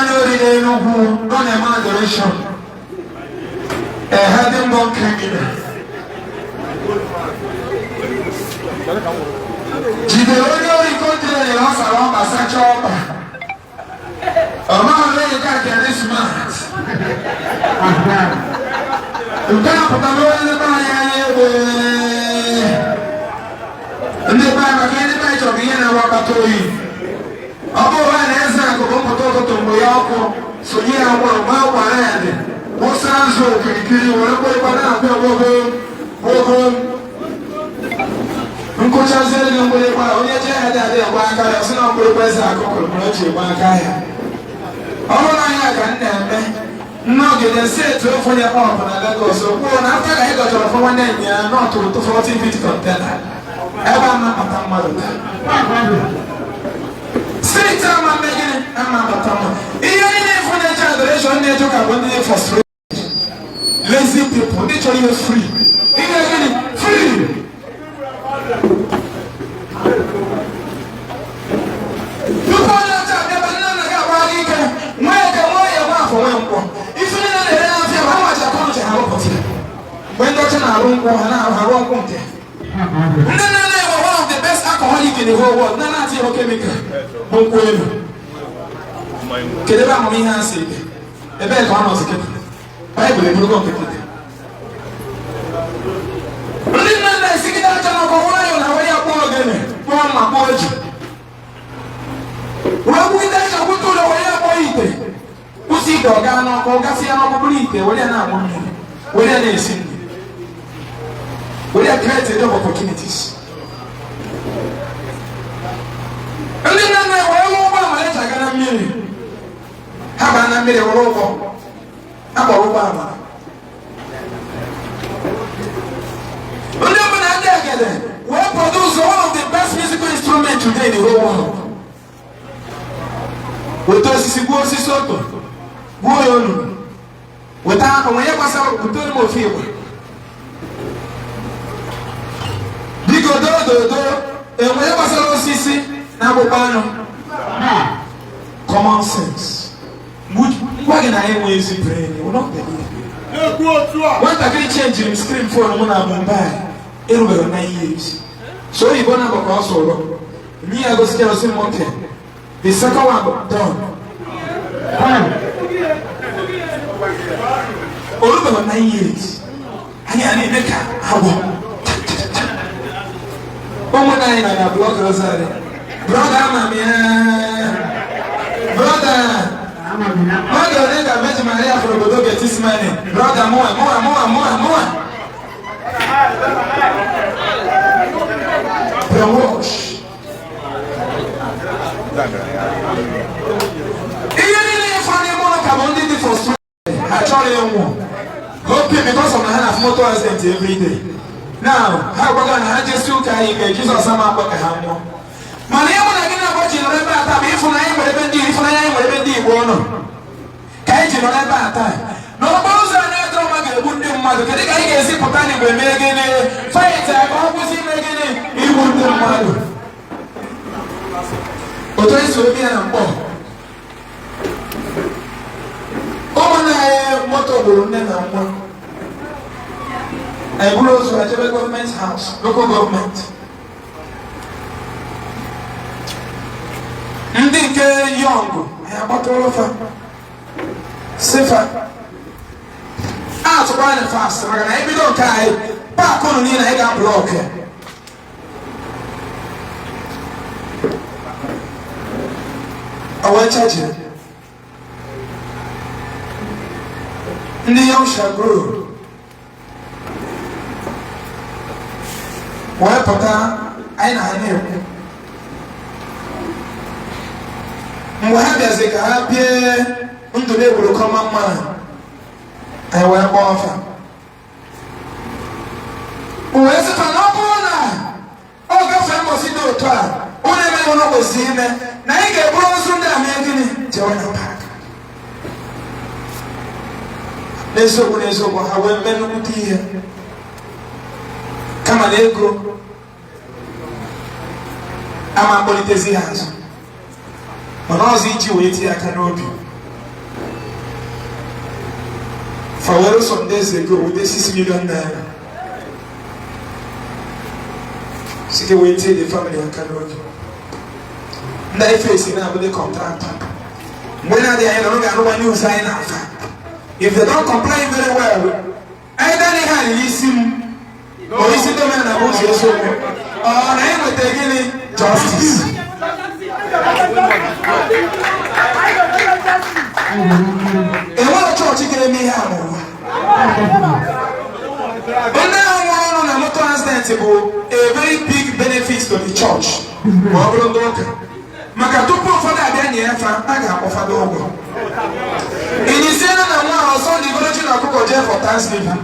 onye ori n'Enugwu nọ na-eme adoration, a heaven born criminal jidere onye ori kọntinent. Ọ sara ọkpa, sachaa ọkpa. Ọ maghị na enyi ka dị smart nke a pụtara. Onye ndị be anyị anya egbe, ndị be anyị, maka ndị be anyị chọrọ ihe na-awa akpata oyi. Ọ bụrụ na eze akụ bụ mpụta ụtụtụ, mgbe ya ọkụ sonye ya gbara mgbe agbara ya dị wụsa nzụ okirikiri, were mgbịrịgba na-abịa gbogo gbogo, nkụchaziere gị mgbịrịgba. Onye je ya dị adị agba aka ya, sị na mgbịrịgba eze akụ kụrụ mgbe o ji gba aka ya. Ọ bụrụ na ya ka m na-eme nnọgide si etu ofu onye ọbụ na Lagos kwuo na after ka anyị gọchara ọfọ nwanne nya na ọ tụrụ 40 feet container ebe a na-abata mmadụ taa steeti ama mme gịnị ama abata mmadụ. Ihe niile ịfụ na-eche adoration na-eche ụka bụ ndị frustrated, lazy people, ndị chọrọ ihe free, ihe gịnị free. Tupu onye ọcha abịa ebe nne nna gị agba gị ike, nwee eke, nwee ya, nwa afọ, nwee nkwọ. Ife niile na-ere n'afịa bụ ha nwachi akọnuche ha rụpụta ya. Mgbe ndị ọcha na-arụ nkwụ ha na-arụ nkwụ nke ndị nna nna enwe one of the best alcoholic in the whole world na na-atị ihe chemical bụ nkwụ elu. Kedu ebe amamihe ha si dị? Ebee ka ọ nọzi kịta? Baịbụl eburugo nke kịta. Ndị nna nna esigide aja n'ọkụ nwayọ na wee ya kpụọ ogene, kpụọ mma, kpụọ ji, wee gwugide aja, gwute ụlọ, wee ya kpọọ ite, kwụsị ite, ọ gaa n'ọkụ, ọ gasị ya n'ọkụ, bụrụ ite, were ya na-agbụ mmiri, were ya na-esi nri, were ya create job opportunities. Ndị nna nna wee rụọ ụgbọ amara eji aga na mmiri. Ha baa na mmiri were ụgbọ akpọrọ ụgbọ amara. Ndị ọbụla ndị egede wee produce one of the best musical instruments today in the whole world. Weta osisi, gbuo osisi oto, gbuo ya olulu, weta onwe ihe gbasara butere m ofu igwe, biko. Dododo enwe ihe gbasara osisi na akpụkpọ anụ. Common sense ngwa gị na anyị enwe ezi brain, you will not believe. Na-ekwu otu a. Nwatakịrị chenjiri m screen phone mụ na Mumbai erubeghị 9 years. So oyibo na ka ọ sụrụ nye ya, gosichara, osi m okay. The second one bụ done. O rubeghị 9 years, anyị a na-eme ka agwọ. Ụmụnne anyị nọ na block rosary. Brother, ama m ya. Brother, mmadụ ole ka Virgin Maria fụrụ obodo Gethsemane? Brother, mụnwa, mụnwa, mụnwa, mụnwa, mụnwa. Brainwash. Ihe niile ịfụ n'ime ụlọ ka bụ ndị dị frustrated, ha chọrọ ịnwụ. Okay, because of na ha na motor accident every day. Now, ha gwaga na ha jesi ụka anyị ike Jizọs ama akpọ ka ha nwụọ. Mana ihe mụ na gị na-agbachi nọrọ ebe a taa bụ ịfụnanya nwere ebe ndị ịfụnanya anyị nwere ebe ndị Igbo nọ. Ka anyị ji nọrọ ebe a taa. N'okporo ụzọ a na-adọrọ mma ga-egbu ndị mmadụ. Kedu ka anyị ga-esi pụta n'igwe mee gịnị? Fight ka ọ kwụsị ime gịnị? Igbu ndị mmadụ. Otu esi obi ya na mkpọ. Ụmụnne anyị moto gburu nne na nwa. Anyị buru ozu ha jebe government house, local government. Ndị nke young anyị agbatụrụ fa sifa atụkwa anyị fast, maka na anyị bido nke anyị park unu niile, anyị ga-block ya. O wee chaji ndị young shall grow wee pụta. Anyị na ha na-ekwu mgbe ha bịazi ka ha bie ndụ na-egburu common man, anyị wee kpọọ ọfa wee sịkwa na ọ bụrụ na ọ gafee mbọsị dị otu a ụlọ emeghị ụlọ kwesịrị ime na anyị ga-eburu ozu ndị a mee gịnị? Jewe na park. N'eziokwu, n'eziokwu, ha wee mee nnukwute ihe, kama na ego ama mkpọlitezi ha azụ, mana ọzọ iji wee tinye aka n'obi. Fawere some days ago with ₦6 million si ka wee tie the family aka n'oge. Ndị anyị fesi na-abụ ndị contractor, mgbe na-adịghị anya na ọ ga-arụwa news anyị na-afa. If they don't comply very well, either ihe a riri isi m ma isi ndị omenala bụ ụzọ eziokwu, ọ na anyị nweta gịnị? Justice. Enwere chọọchị ga-eme ihe a n'ụwa. Ndị ahụ nwụrụ ọnụ na motor accident bụ a very big benefit to the church, ma ọ bụrụ ndị ụka, maka tupu ụfọdụ abịa nye ya fa, a ga-akpọ fada ụgwọ. Inisiela na nwa ọsọ ndị gorochi na ọkụkọ jee for Thanksgiving.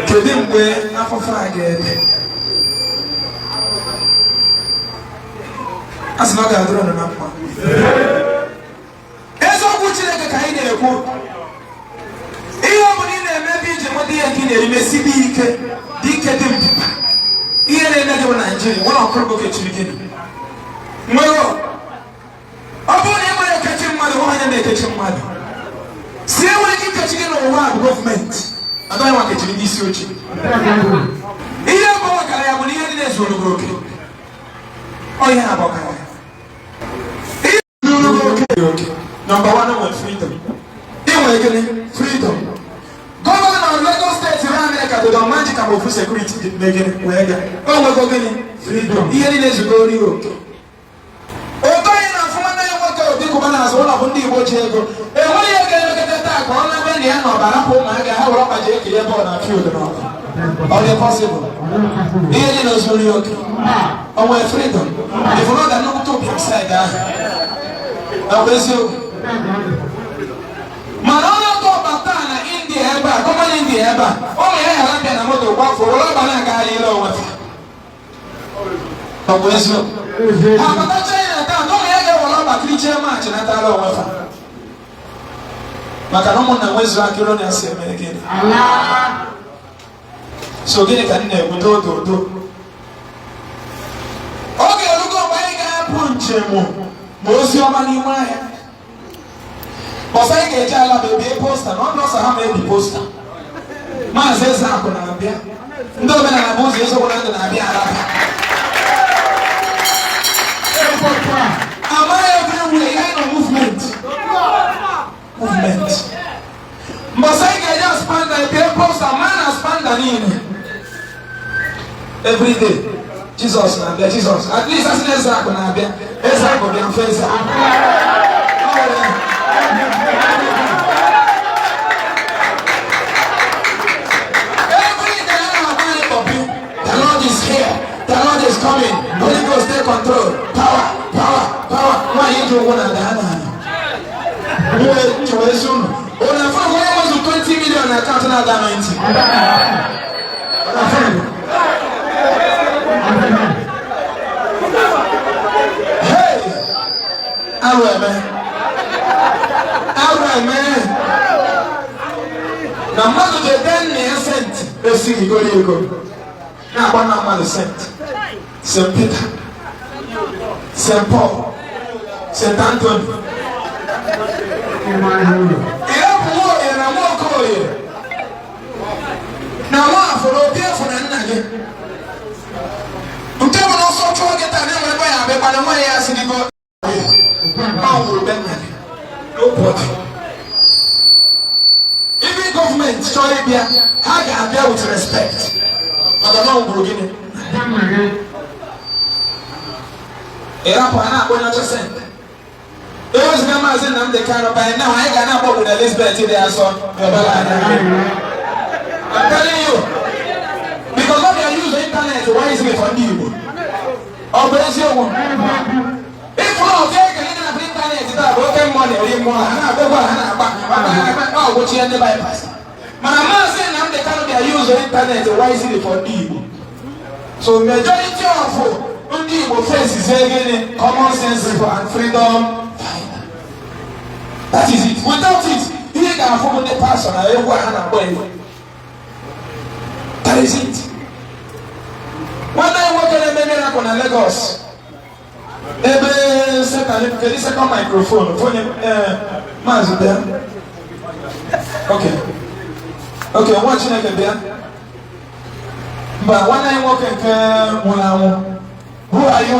Kedu mgbe afọfọ a ga-ebe? A sị na ọ ga-adịrị unu na mma. Eziokwu Chineke ka anyị na-ekwu. Ihe ọ bụla ị na-eme ebe iji nweta ihe nke ị na-eri, mesibe ike, dị ike, dị mkpa. Ihe na-eme gị bụ Naijiria nwere ọkụrụ kechiri gịnị nwere. Ọ bụrụ na ị nwere ekechi mmadụ, onye na-ekechi mmadụ si enwere ike ikechi gị n'ụwa bụ gọọmenti agaghị nwa kechiri ndị isi oche. Ihe bụ ọkara ya bụ na ihe niile zuru gị oke. Ọ ihe a bụ ọkara ya, ihe zuru gị oke. Number one, nwere freedom. Ị nwere gịnị? Freedom. Gọvanọ Lagos steeti na Amerịka bụ Don Magic ma ofu security megịnị wee ga o nwego gịnị? Freedom. Ihe niile zugoro oke. Otu anyị na-afụ nwanne ya nwoke Obi Kụba na azụ ụlọ bụ ndị Igbo ji ego, enweghị ihe ga-emekọta taa ka ọ na-ebe na ya na ọbara pụ ụmụaka ha were ọkpa ji ekiri bọọlụ na field n'ọkụ. Ọ dị possible? Ihe dị n'ozuru ya oke. O nwere freedom. Ifuru ọ ga nnukwu ụbịam side ahụ, ọ bụ eziokwu. Mana ọ na-atọ ọba taa na India ebe a, common India ebe a, ụmụ ya ghara bịa na moto gbafuo were ọba na-agagharị ile onwe fa. Ọ bụ eziokwu. Ha bata China taa na ụmụ ya ga-ewere ọba kirichie maachị natara onwe fa, maka na ụmụnna nwezu akịrị na esi eme gịnị. So gịnị ka m na-ekwu? Dododo, oge erugo mgbe anyị ga-apụ njem ma ozi ọma n'ime ahịa. Ọsọ anyị ga-eji ala ma ebie poster na ọnụ ọsọ ha ma ebi poster. Maazị Ezeakụ na-abịa, ndị omenala bụ ụzọ eziokwu na ndụ na-abịa Alaba. Amaghị everywhere ihe anyị nọ, movement, movement. Mbọsị anyị ga-eji Aspamda ebie poster ma na Aspamda niile everyday, Jizọs na-abịa, Jizọs. At least asị na Ezeakụ na-abịa, Ezeakụ bịa mfe Ezeakụ. Every day I have my puppy. The Lord is here. The Lord is coming. Holy Ghost take control. Power, power, power. Nwaanyị ji ụgwọ na daa n'ala. Nwe chọrọ ezi unu. Ụlọ afọ onye nwezu 20 million na akaụntụ na-ada 90. Ụlọ afọ. Hey! Arụ eme. Arụ eme. Na mmadụ ga-ede nna ya sent esighị goro ego na-agba na mmadụ sent St. Peter, St. Paul, St. Anthony. Ihe bụ nwaoye na nwaokoye na nwaafọ na obi efu na nna gị nke bụ na ọsọ chụọ gị taa na-enwere ebe ya abịa kwana nwaanyị ya sị gị go ọ nwụrụ be nna gị n'ụbọchị. Even gọọmenti chọrọ ịbịa, ha ga-abịa with respect, maka na ọ gwụrụ gịnị ịrapụ ha na-akpọ onye ọcha sent. Ewezuga Maazị Nnamdị Kanụ, by now anyị ga na-akpọ Queen Elizabeth dị asọ n'ọbara anyị. I'm telling you, because ọ bịa use internet wisely for ndị Igbo. Ọ bụ eziokwu. Ịfụrụ ọzọ ege ndị na ịntanetị taa bụ oke mmụọ na-eri mmụọ ha na-agbagwa ha na-agba ọ gwụchie ndị bypass. Mana Maazị Nnamdị Kanụ bịa use internet wisely for ndị Igbo. So majority of ndị Igbo faces gịnị? Common sense and freedom fighter. That is it. Without it, ihe ga-afụ bụ ndị pastọ na egwu ha na-agba egwu. That is it. Nwanne ya nwoke na-eme miracle na Lagos, ebe Satan challenge. Kedu second microphone? Onye maazị bịa. Okay, nwa Chineke bịa. Mba, nwanne anyị nwoke nke nwụrụ anwụ. Who are you?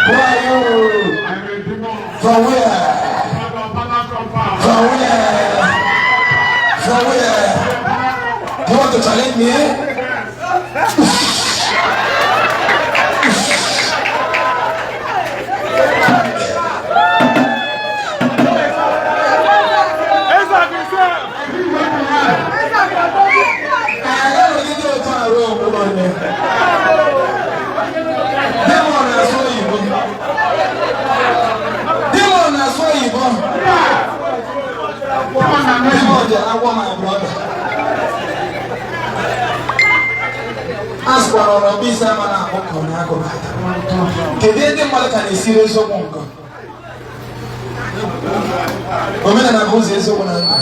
Who are you? From where? From where? From where? Do you want to challenge me? Agaghị otu arụ omume onye. Demon na-asụ oyibo. Demon na-asụ oyibo. Demon ji agwọ my brother. A sịkwara ọrụ ọbụ isi ama na-akpọ ka ọ na-agụ bata. Kedu ndị mmadụ ka na-esiri eziokwu nkọ? Omenala bụ ụzọ eziokwu na ndụ.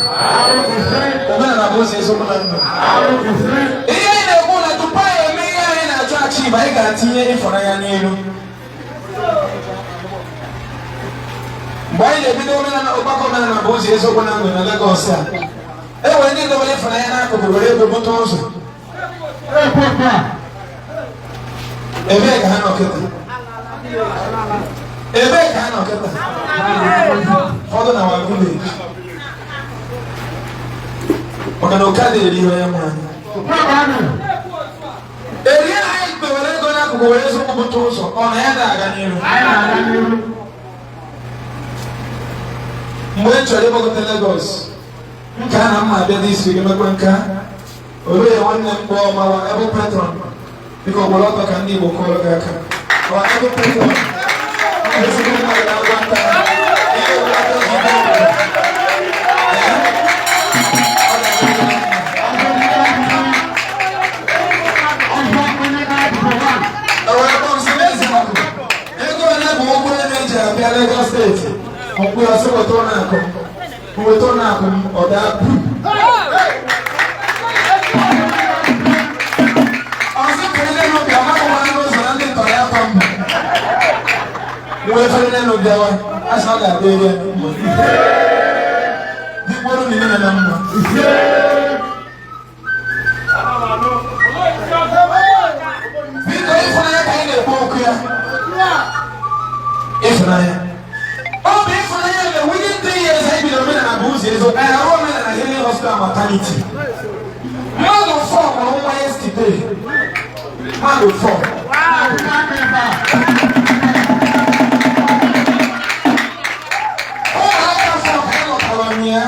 Omenala bụ ụzọ eziokwu na ndụ. Ihe anyị na-ekwu na tupu anyị eme ihe anyị na-achọ achieve, anyị ga-atinye ịfụnanya n'elu. Mgbe anyị na-ebido omenala ọgbakọ omenala bụ ụzọ eziokwu na ndụ na Lagos a, e nwere ndị dobere ịfụnanya n'akụkụ were ego bute ụzọ. Ebee ka ha nọ kịta? Ebee ka ha nọ kịta? Ụfọdụ na our village. Maka na ụka dị eri onye nwe anyị. Eri anyị kpewere ego n'akụkụ were eziokwu bute ụzọ, ọ na ya na-aga n'iru. Mgbe m chọrọ ịgbagote Lagos, nka na mma abịa n'isi gị mekwe nka. Olee nwanne m kpọọ mawa ebe patron, biko gwara ọtọ ka ndị Igbo kụọrọ gị aka. Ọ ebe patron, ezigbo mmadụ na-agwa nta ihe ọbụla aka ji bịa obodo. Ọ ga-adị gị mma. Ewere kpọm si n'ezi akụ. Ego ole bụ ụgwọ ego eji abịa Lagos steeti? Mkpụrụ ọsị weta ụlọ akụ m. Weta ụlọ akụ m, ọ daa pum. Ọsị kere n'elu bịa, mmadụ nwere n'ụzọ na ndị ntọrọ ya tọ mbụ. Wee fere n'elu bịawa, a sị ọ ga-adị eri ya mma. Dịkwuru na niile na mma. Biko ịfụnanya ka anyị na-ekwu okwu ya. Ịfụnanya. Ọ bụ ịfụnanya mere within 3 years anyị bidoro omenala bụ ụzọ ezo. Anyị arụ omenala Healing Hospital Maternity. Mmadụ four mụrụ nwa yesterday. Mmadụ four. Ụmụaka four ka anyị lọtara ya.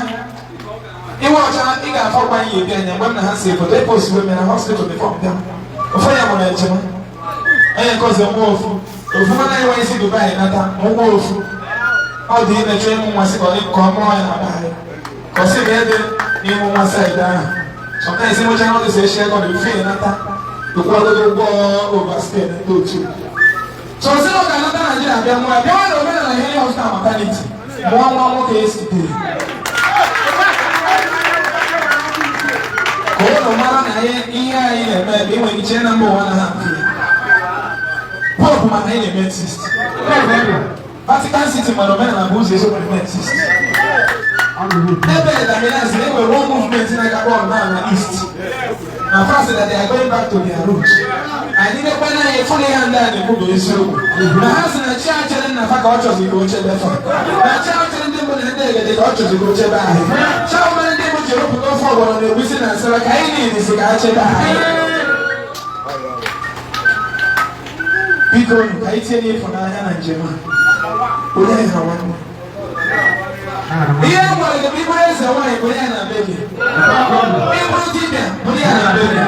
Iwe ọcha ị ga-afọ gwa anyị ebi anya mgbe m na ha si foto epost wee mere hospital before m bịa. Ofu ya mụrụ ejima. Onye nke ọzọ mụọ ofu. Ofu mana anyị nwere isi Dubai nata mụọ ofu. Ọ dị ime chọọ ịmụ nwa sị ka ọ dị ka ọ mụọ ya na be anyị. Ka ọ sị na ede n'ịmụ nwa side ahụ. Sometimes ịmụcha na ọ dị sị eshi ego dị mfe nata. Ụkwụọgodo ụgwọ overstay na ndị otu. So ọ sị na ọ ga-anata Naijiria bịa mụọ ya bịawa na omenala Healing Hospital Maternity mụọ nwa nwoke yesterday. Ka ụlọ mara na ihe anyị na-eme ebe ị nwere iche na mba ụwa na ha mfe. Pope mana anyị na-eme exist. Vatican City mana omenala bụ ụzọ eziokwu na-eme exist. Ebe Daminas na-enwere one movement na-aga on now na East. Na fast that they are going back to their roots. Anyị nekwa na anyị fụ na ihe ndị a na-ekwu bụ eziokwu. Na ha sị na chi achere nna fa ka ọ chọzi ka o chebe fa. Na chi achere ndị mbụ na ndị egede ka ọ chọzi ka o chebe anyị. Chi ahụ mere ndị mbụ ji rụpụta ofe ọgbọnọ na egusi na nsara ka anyị niile si ka ha chebe anyị. Biko ka anyị tinye n'ịfụnanya na njem a. Onye anyị ha nwanne. Ihe e gwara gị bụ ịbụrụ eze nwaanyị bụrụ ya na be gị. Ịbụrụ dibịa bụrụ ya na be gị.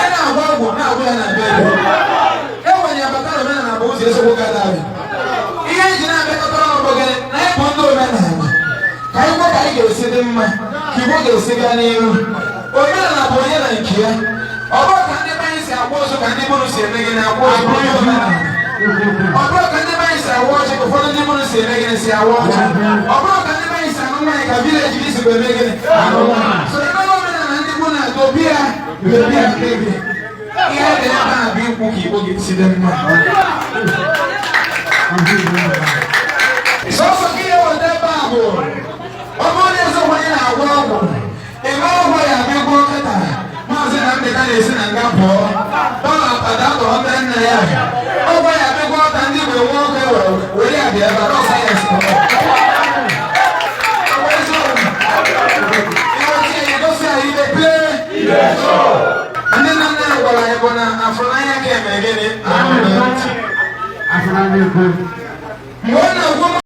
Ị na-agwọ ọgwụ na-agwọ ya na be gị. E nwere ya bata na omenala bụ ụzọ eziokwu gadara. Ihe eji na-abịakọta ọnụ bụ gịnị? Na anyị bụ ndị omenala. Ka anyị gwa ka anyị ga-esi dị mma, ka Igbo ga-esi gaa n'ihu. Omenala bụ onye na nke ya. Ọ bụrụ ka ndị be anyị si agwa ozu ka ndị bụrụ si eme gịnị agwa ozu bụ onye omenala. Ọ bụrụ ka ndị be anyị si awa ọjị ka ụfọdụ ndị bụrụ si eme gịnị si awa ọjị. Ọ bụrụ ka ndị be anyị si anụ nwaanyị ka village gị si eme gịnị anụ nwaanyị. So ebe omenala ndị bụ na-adobi ya dobi ya be gị. Ihe dị ebe a bụ ikwu ka Igbo ga-esi dị mma. Sọsọ gị ya weta ebe a bụ ọ bụrụ na eziokwu anyị na-agwọ ọgwụ, ime ọgwụ ya abịa gwọọ kịta, Maazị Nnamdị ka na-esi na nga pụọ, dọla pada atọ ₦100. Ọgwụ ya abịa gwọọ ka ndị Igbo nwee ọkụ ewere were ya bịa ebe a, nọ sayensị. Ọ bụ eziokwu. Iwetie ya gosi anyị ibe plee. Ndị nna nna anyị gwara anyị bụ na afụnanya ka eme gịnị? Ahụ na ntị.